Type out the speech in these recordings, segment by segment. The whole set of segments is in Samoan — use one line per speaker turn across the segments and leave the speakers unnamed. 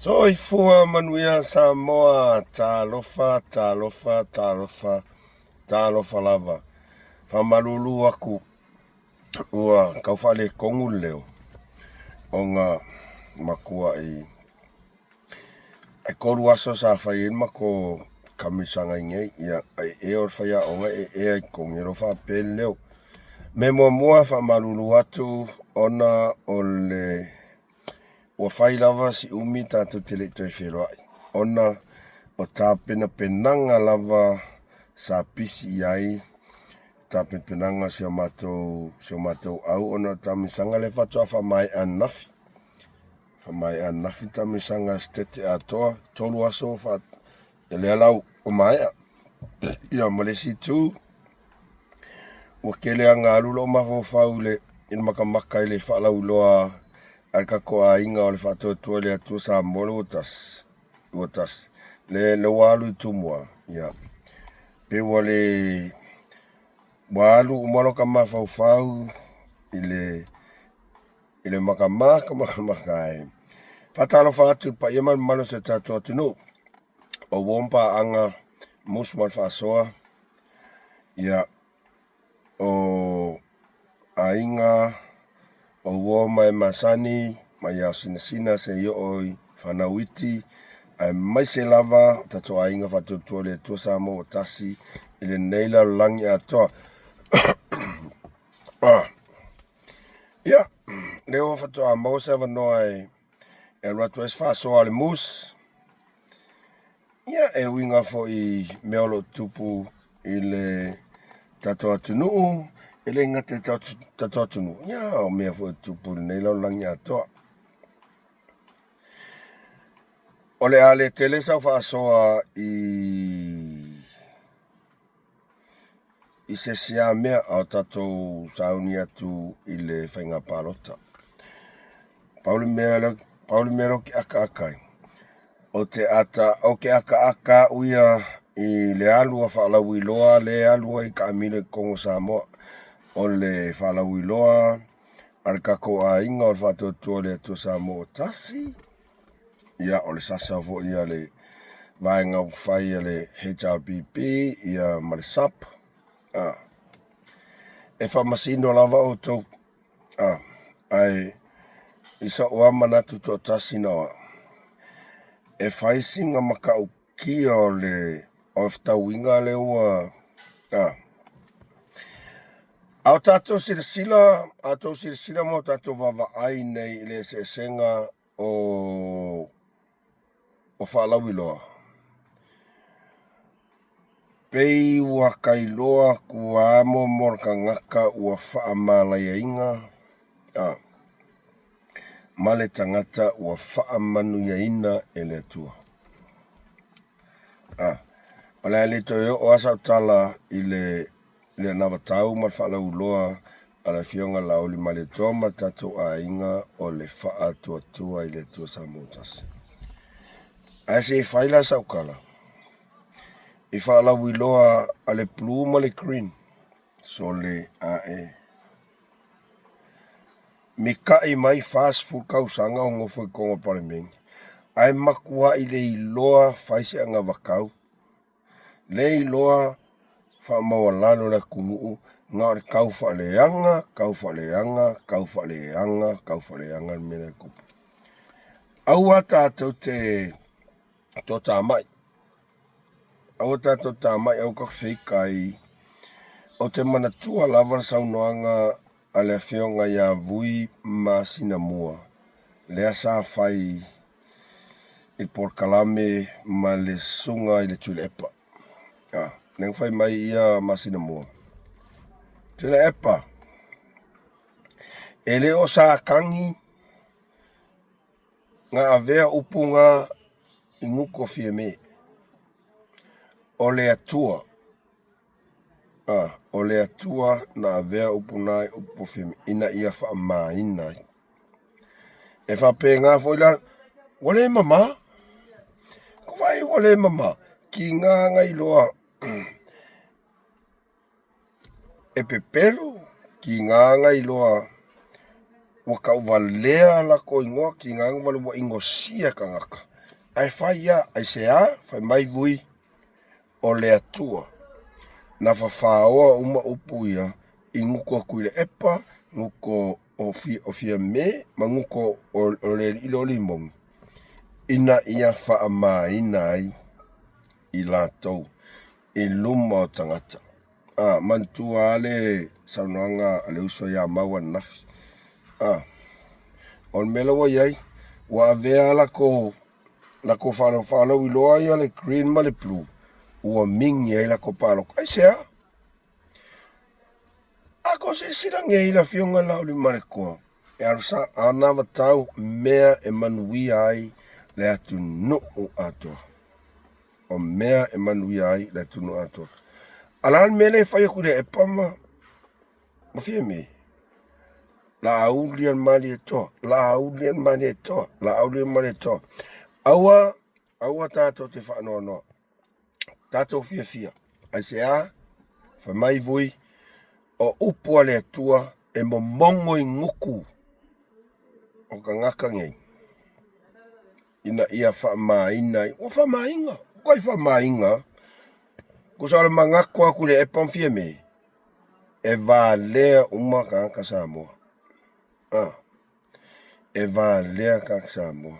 Soifua manuia Samoa, talofa, talofa, talofa, talofa lava. Faamalulu aku ua tau faaletonu le leo ona matuai e 3 aso sa fai ai le matou kamisaga i nei, ia ai ea o le faiaoga e ea i totonu ia lo faapea le leo. Mea muamua faamalulu atu ona o le ua fai lava si umi tatou te le i toe feloai ona o tapenapenaga lava sa pisi i ai tapenapenaga o si o matou au ona o le taamilosaga lea faatoa faamaea ananafi. Faamaea ananafi le taamilosaga a le Setete atoa, 3 aso lea la ua maea. Ia ma le isi itu, ua tele lava ina alu lou mafaufau i le matamata i le faalauiloa a le tatou aiga o le Faatuatua i le Atua Samoa le ua tasi, ua tasi. Le ua alu i Tumua, ia, pe ua le, ua alu uma lota mafaufau i le i le matamata matamata e. Faatalofa atu i le paia ma le mamalu o si o tatou atunuu. O uo ma paaga musu ma le faasoa, ia, o aiga, o uo ma e masani, mai ao sinasina seia oo i fanau iti, aemaise lava o tatou aiga faatuatua i le Atua Samoa ua tasi i lenei lalolagi atoa. Ia, lea ua faatoa maua se avanoa e alu atu ai se faasoa a le Moose. Ia, e uiga foi i mea o lo o tutupu i le tatou atunuu, e le gata i le tatou atunuu, ia, o mea foi o tutupu i lenei lalolagi atoa. O le a le tele sau faasoa i i se isi lava mea a o tatou sauni atu i le faiga palota. Pau le mea lea, pau le mea lea ou te akaaka ai, ou te ata, ou te akaaka au ia i le alu a faalauiloa lea e alu ai taamilo i totonu o Samoa. O le faalauiloa a le tatou aiga o le Faatuatua i le Atua Samoa ua tasi, ia o le sasa foi a le Vaega Upufai a le HRPP ia ma le SUP. E faamasino lava outou, ae i sou lava manatu toatasi na o au, e fai sina matautia o le fetauiga lea ua... A o tatou silasila, a outou silasila ma o tatou vaavaai nei i le eseesega o faalauiloa, pei ua tailoa atu lava mo le tagata ua faamalaiaina ma le tagata ua faamanuiaina e le Atua. O le a le toe oo lava sau tala i le le anavatau ma le faalauiloa a le Afioga Laauli Malietoa ma le tatou aiga o le Faatuatua i le Atua Samoa Tasi. Ae se i fai la sau tala i faalauiloa a le blue ma le green, sole ae mita'i mai 40 tausaga o nofo i totonu o le Palemene, ae matua'i le iloa fai se anavatau. Le iloa faamaualalo le atunuu na o le tau faaleaga, tau faaleaga, tau faaleaga, tau faaleaga le mea lea e tupu. Aua tatou te toatamai, aua tatou te tamai, aua tatou te feitai. Ou te manatua lava le saunoaga a le Afioga ia Vui Masinamua, lea sa fai i le polokalame ma le susuga i le Tuilaepa. Lea na fai mai ia Masinamua, Tuilaepa, e le o Satani na avea upu na i gutu o Fiame, o le Atua. O le Atua na avea upu na i upu o Fiame ina ia faamaina ai. E faapena foi la, ua le mama. Ko vai ua le mama, kiga na iloa e pepelo, kiga na iloa ua tauvalea latou igoa, kiga na vale ua igosia e tagata. Ae fai ia, aisea? Fai mai vui, o le Atua. Na fafaoa uma upu ia i guko a Tuilaepa, guko o Fiame ma guko o le alii lea o Limogi, ina ia faamāina ai i latou i luma o tagata. A, manatua lava le saunoaga a le uso ia Mau ananafi. A, o le mea la ua i ai, ua avea latou latou faalauiloa ia le green ma le blue, ua migi ai latou palota. Aisea? A tou silasila nei i le Afioga i le Laauliamaletoa, e anavatau mea e manuia ai le atunuu atoa. O mea e manuia ai le atunuu atoa. A o le a le mea lea e fai atu i le epa ma Fiame? Laauli le Malietoa, Laauli le Malietoa, Laauli le Malietoa. Aua, aua tatou te faanoanoa. Tatou fiafia. Aisea? Fai mai vui, o upu a le Atua e momogo i gutu o tagata nei ina ia faamāina ai. Ua faamāina, ua kai faamāina. Tusa o le manatu atu i le epa ma Fiame, e valea uma tagata Samoa. Ah, e valea tagata Samoa.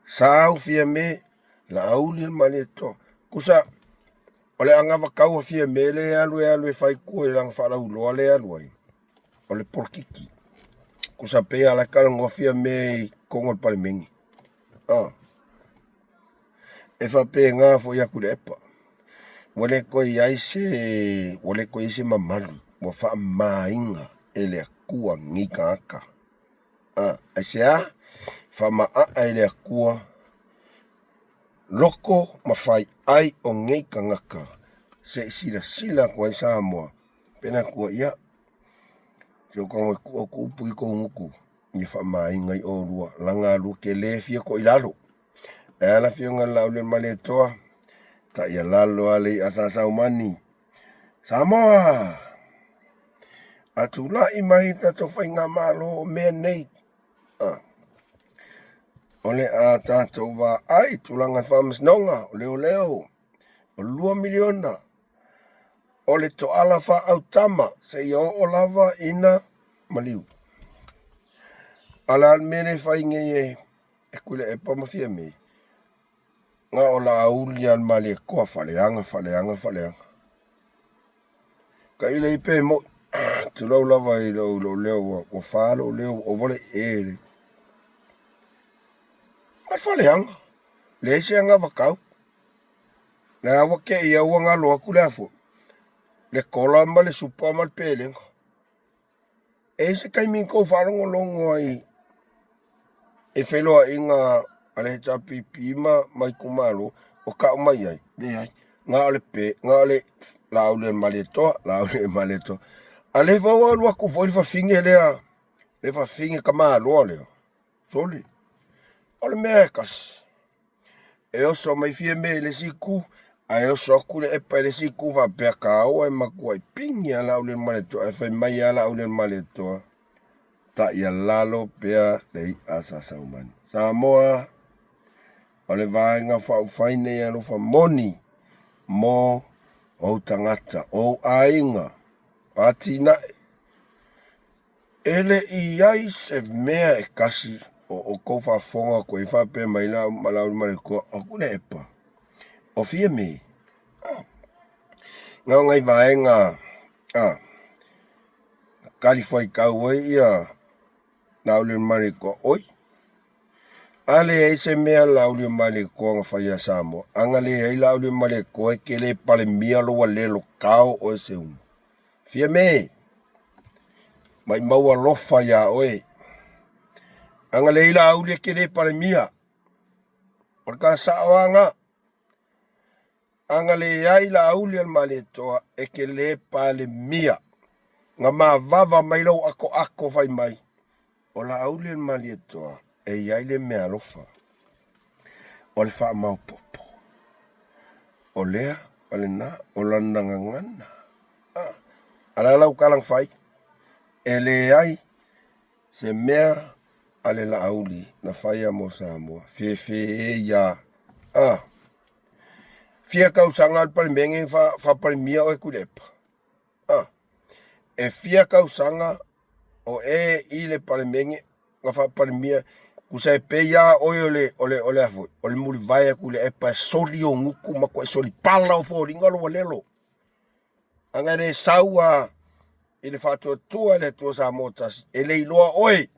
Sa au Fiame, Laauli le Malietoa. Tusa, o le anavatau a Fiame lea e alu e alu e fai tua i lana faalauiloa lea e alu ai, o le polokiki. Tusa pei lava o la e talanoa Fiame i totonu o le Palemene. Ah. E faapena foi a Tuilaepa. Ua le toe i ai se, ua le toe i ai se mamalu, ua faamamaina e le Atua nei tagata. A, aisea? Faamaaa e le Atua loko ma faiai o nei tagata se i silasila atu ai Samoa, pe le Atua, ia, se o tago e tuu atu upu i tou gutu, ia faamamaina ai oulua, laga lua tele fia toa i lalo. E a le Afioga i le Laaulialemalietoa, taialalo a le i'a sa saumani. Samoa! A tulai mai le tatou faigamalo o mea nei, a, o le a tatou vaai i tulaga o le faamasinoga, o leoleo, o $2 miliona, o le toala faaautama seia oo lava ina maliu. A o le a le mea lea e fai nei e Tuilaepa ma Fiame? Na o Laauli lava le Malietoa, faaleaga, faaleaga, faaleaga. Tailo i pe moi, tulou lava i lou leo, ua fa lou leo, ua ova le e le. Ma le faaleaga, leai se anavatau. La ua te i ua galo atu le a foi, le kola ma le supa ma le pelega. E i ai se taimi na tou faalogologo ai i feiloaiga a le HRPP ma itumalo o tau mai ai? Leai. Na o le pe, na o le Laauli o le Malietoa, Laauli o le Malietoa. A lea foi ua alu atu foi le fafine lea, le fafine tamaloa lea, sole. O le mea e tasi. E oso mai Fiame i le isi itu, ae oso atu le Epa i le isi itu faapea taua e matuai pigi lava Laaulialemalietoa, ae fai mai lava Laaulialemalietoa, taialalo pea le i'a sa saumani. Samoa, o le Vaega Faaupufai nei alofa moni mo ou tagata, ou aiga, o atinae. E le i i ai se mea e tasi o outou faafofoga atu ai faapea mai Laaulialemalietoa, o Tuilaepa, o Fiame. Na o nai vaega a talifuaitau ai ia Laaulialemalietoa, oi, a leai se mea Laaulialemalietoa na fai ia Samoa, a na leai Laaulialemalietoa e te le palemia lou alelo kao oe Seuga. Fiame, maimau alofa iā oe. A na leai Laauli e te le palemia. O le tala sao lava na. A na leai Laauli a le Malietoa e te le palemia. Na mavava mai lou atoato fai mai, o Laauli a le Malietoa e i ai le meaalofa, o le faamaopoopo, o lea, o lena, o lana gagana. A, a le a lau tala na fai? E leai. Se mea a le Laauli na faia mo Samoa, fefe e ia. A. Fia kausaga o le Palemene faapalemia oe Tuilaepa? A. E fia kausaga o e i le Palemene na faapalemia tusa e pei lava oe o le, o le, o le a foi, o le mulivae a Tuilaepa e soli ou gutu ma matuai soli pala ou foliga lou alelo. Ana le sau a i le faatuatua i le Atua Samoa tasi, e le iloa oe.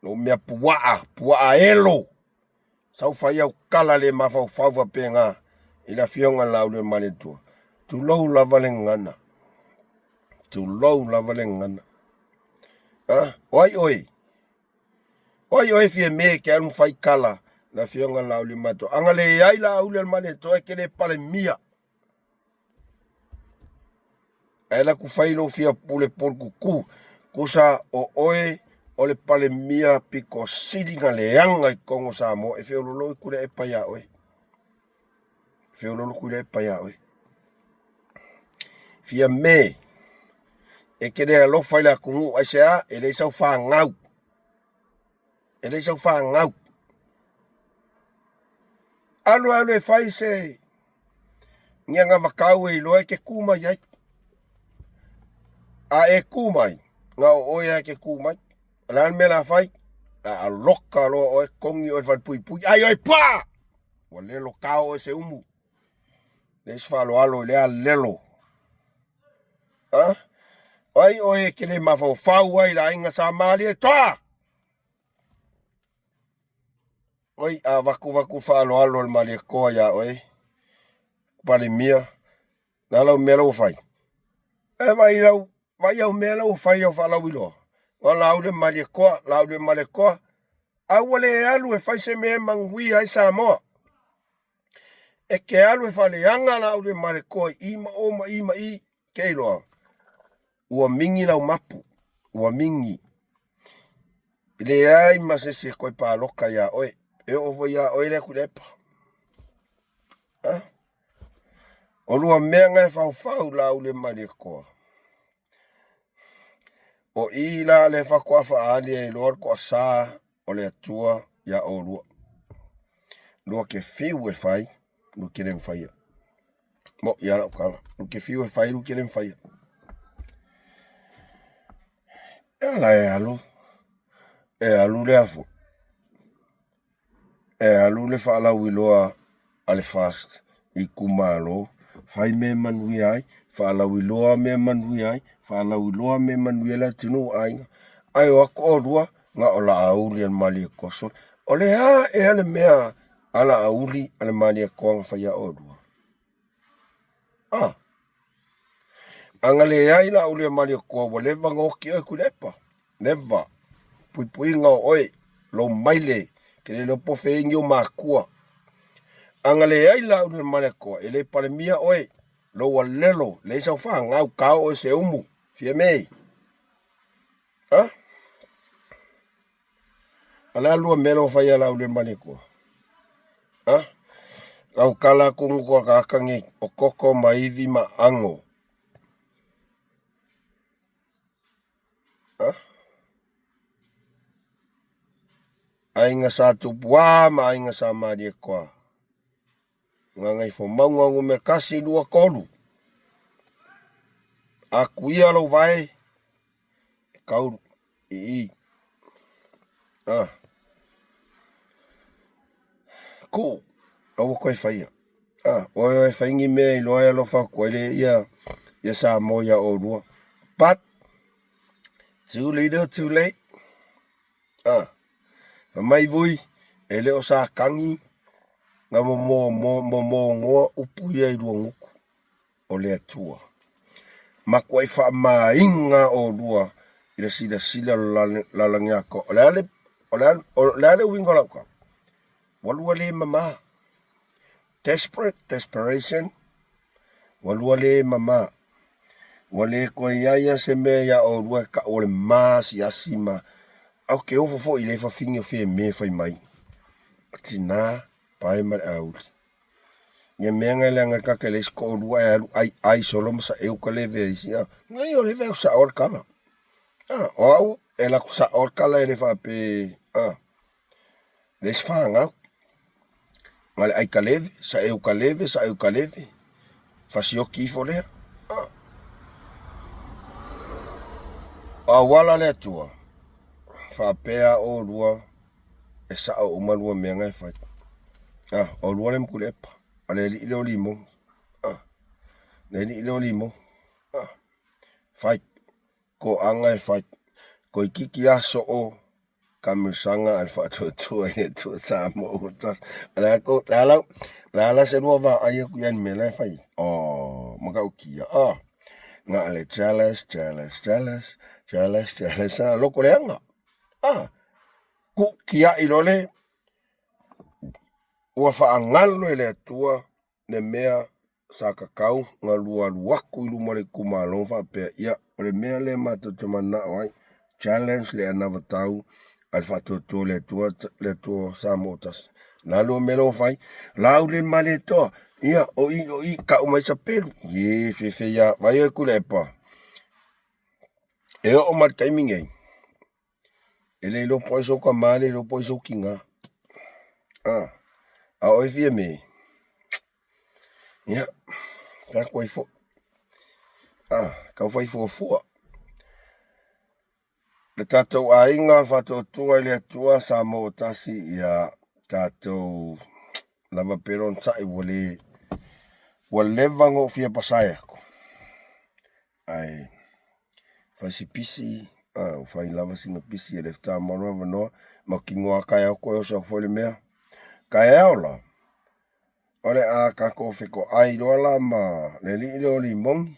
Lou mea puaa, puaa elo. Sau fai au tala le mafaufau faapena i le afioga i le Laaulialemalietoa. Tulou lava le gagana. Tulou lava le gagana. A, o ai oe? O ai oe Fiame e te alu ma fai tala le afioga i le Laaulialemalietoa? Ana leai Laaulialemalietoa e te le palemia. Ae alu atu fai lou fia pule polotutu, tusa o oe o le Palemia pito sili na leaga i totonu o Samoa, e feololo i Tuilaepa ia oe. E feololo Tuilaepa ia oe. Fiame, e te le alofa i le atunuu, aisea? E leai sau fanau. E leai sau fanau. Alu alu e fai se ni anavatau e iloa e te tu mai ai. A e tu mai, na o oe lava e te tu mai. O le a le mea o le a fai? O le a loka loa oe, togi oe i le falepuipui, ai oe pa! Ua lelo tao oe se umu. Leai se faaaloalo i lea alelo. A? O ai oe e te le mafaufau ai i le aiga Sa Malietoa? Oi, a avatu avatu faaaloalo le Malietoa iā oe, Palemia, le a lau mea la ua fai? E vaai lau, vaai au mea la ua fai au faalauiloa. O Laauli Malietoa, Laauli Malietoa, a ua le alu e fai se mea e manuia ai Samoa. E te alu e faaleaga Laauli Malietoa i i ma o ma i ma i, ke iloa, ua mingi lau mapu, ua mingi. E leai ma se isi e toe paloka iā oe. E oo foi iā oe lea Tuilaepa. Ha? O lua mea na e faufau Laauli Malietoa. O i la le faatoa faaali ai loa le toasā o le Atua iā olua. Lua te fiu e fai, lua te le mafaia. Moʻi lava lau tala. Lua te fiu e fai, lua te le mafaia. E ala e alu, e alu le afu, e alu le faalauiloa a le FAST i itumalo, fai mea e manuia ai, faalauiloa mea e manuia ai, faalauiloa mea e manuia ai le atunuu aiga. Ae o atu oulua, na o Laauli a le Malietoa. Sole, o le a ea le mea a Laauli a le Malietoa na faia oulua? A. Ana leai Laauli a Malietoa ua leva ona oti oe Tuilaepa. Leva. Puipuiga o oe, lou maile, ke le iloa po o fea ni ou matua. Ana leai Laauli a Malietoa, e le palemia oe, lou alelo, leai sau fanau, tao oe se umu, Fiame. A? O le a lua mea la ua fai ia Laauli a Malietoa? A? Lau tala atu nuku a tagata nei, o toto ma ivi ma ago. A? Aiga Sa Tupuā ma Aiga Sa Malietoa. Gagaifomauga numera 1, 2, 3. Atu ia lou vae e kau i i. A. Ku, aua koe faia. A, oe oe fai ni mea iloa e alofa atu ai le ia ia Samoa iā oulua. But, too little too late. A, fai mai vui, e le o Satani na momogoa upu ia i luagutu, o le Atua. Matuai faamaina oulua i le silasila o le lalolagi atoa. O le a le, o le a, o le a le uiga o lau tala? Ua lua le mama. Desperate, desperation, ua lua le mama. Ua le toe i ai lava se mea iā oulua e tau o le maasiasi ma Ae ou te ofo foi i le fafine o Fiame fai mai, o tina, pae ma le auli. Ia mea na e leaga ta te leai se toalua ae alu ai ai solo ma saeu ka leve a isi a. Nei o leve au sao le tala. Ah, o au, e laku sa'o le tala e le faape, ah, le isi fagau. Na le ai kaleve, saeu kaleve, saeu kaleve, fasioki ifo lea. Ah. O auala le Atua, faapea olua e sa'o uma lua mea na e fai. Ah, olua le ma Tuilaepa, a le alii lea o Limoni. Ah, le alii lea o Limoni. Ah, fai. Toaga e fai. Toeitiiti lava soo taamilosaga a le Faatuatua i le Atua Samoa ua tasi. O le a tou, o le a lau, o le a la se lua vaai atu i ai i le mea la e fai ai? Oh, matautia, oh. Na o le jealous, jealous, jealous, jealous, jealous, ah, loto leaga. Ah, tuutiai loa le, ua faagalo e le Atua le mea sa tatau na lua alu atu i luma o le itumalo ma faapea, ia, o le mea lea matou te mananao ai, challenge le anavatau a le Faatuatua o le Atua, le Atua Samoa tasi. La lua mea la ua fai, Laaulialemalietoa, ia, o i, o i, tau mai sapelu. Ie, fefe ia, vai oe Tuilaepa. E oo mai le taimi nei, e le iloa po o ai sou tama, le iloa po o ai sou tina. Ah, a o oe Fiame, ia, fai atu ai foi. Ah, tau fai fuafua. Le tatou aiga o le Faatuatua i le Atua Samoa ua tasi, ia tatou lava pe lonosai ua le ua leva ona ou fia pasae atu. Ae fai si pisi, ah, ua fai lava sina pisi e le faatoa maua le avanoa, mautinoa lava taeao toe oso atu foi le mea. Taeao la, o le a tatou fetoai loa la ma le alii lea o Limoni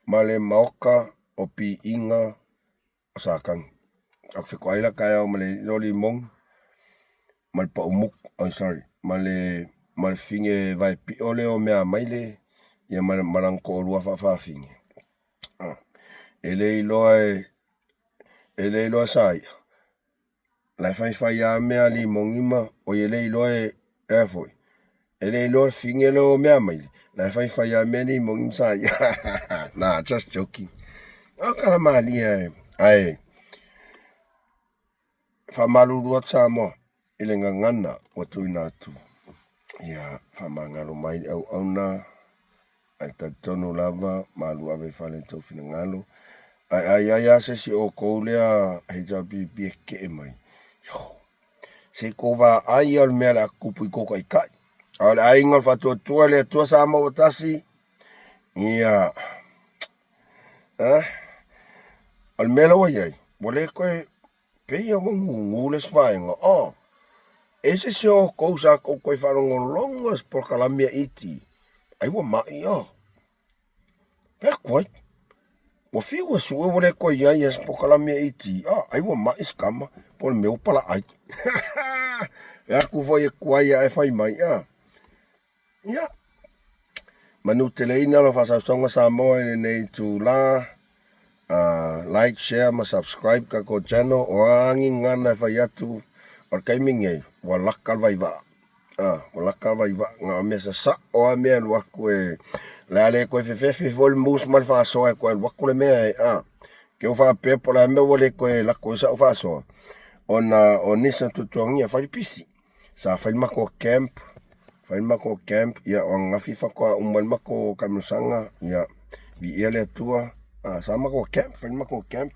ma le maota o piiga o Satani. Tatou fetoai la taeao ma le alii lea o Limoni ma le paumutu, oh sorry, ma le ma le fine vaepio lea o Meamaile ia ma, ma lana toalua faafafine. Ah. E le iloa e e le iloa sa ia. La e faifai lava mea a Limoni ma oi e le iloa e e a foi. E le iloa le fine lea o Meamaile, la e faifai lava mea a Limoni ma sa ia. Nah, just joking. O tala malie ae faamalulu atu Samoa i le gagana ua tuuina atu. Ia faamagalo mai le auauna ae talitonu lava malu ave i fale i tou finagalo. Ae a i ai lava se isi o outou lea HRPP e tetee mai, yo, se i tou vaai ia o le mea o le a tutupu i tou taitai. A o le aiga o le Faatuatua i le Atua Samoa ua tasi, ia, eh, o le mea la ua i ai, ua le toe pei lava ua gugu le isi vaega, oh, e se isi o outou sa tou toe faalogologo i se polokalame a ET, ai ua mai, oh. Fai atu ai, ua fiu e sue ua le toe i ai se polokalame a ET, oh, ai ua mai se tama, po o le mea ua palaai. Fai atu foi e tuai ae fai mai, ah. Ia, manuteleina lau faasausauga Samoa i lenei itula. Like, share ma subscribe tatou channel. O a ni gagana e fai atu, o le taimi lenei, ua laka le vaivaa. Ua laka le vaivaa. Na o mea sasao lava mea e alu atu e... O le a le toe fefefe foi le mus ma le faasoa e toe alu atu le mea e... Te i faapea po o le a le mea ua le toe lako ai sau faasoa, ona o nisi o tuatuagia, fai le pisi. Sa fai le matou camp, fai le matou camp, ia o ananafi faatoa uma ai le matou taamilosaga, ia viia le Atua. Ah, sa matou camp, fai le matou camp,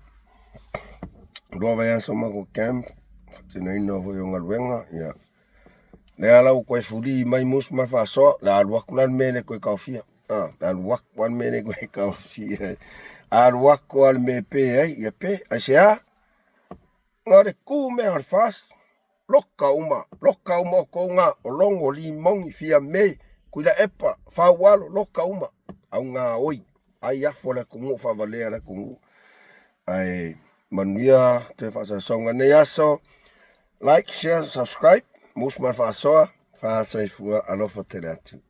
2 vaiaso matou camp, faatinoina foi o galuega, ia lea la ua toe fuli mai musu ma le faasoa, o le a alu atu la le mea e le toe taofia. Ah, le alu atu lava le mea e le toe taofia. Alu atu lava le mea e pe ai, ia pe, aisea? Na o le tu mea o le FAST, loka uma, loka uma outou na, o Logo, Limoni, Fiame, Tuilaepa, Faualo, loka uma, au gaoi, ai afu a le atunuu, faavalea le atunuu. Ae manuia toe faasausauga nei aso. Like, share, subscribe, mus ma le faasoa, faasoifua alofa tele atu.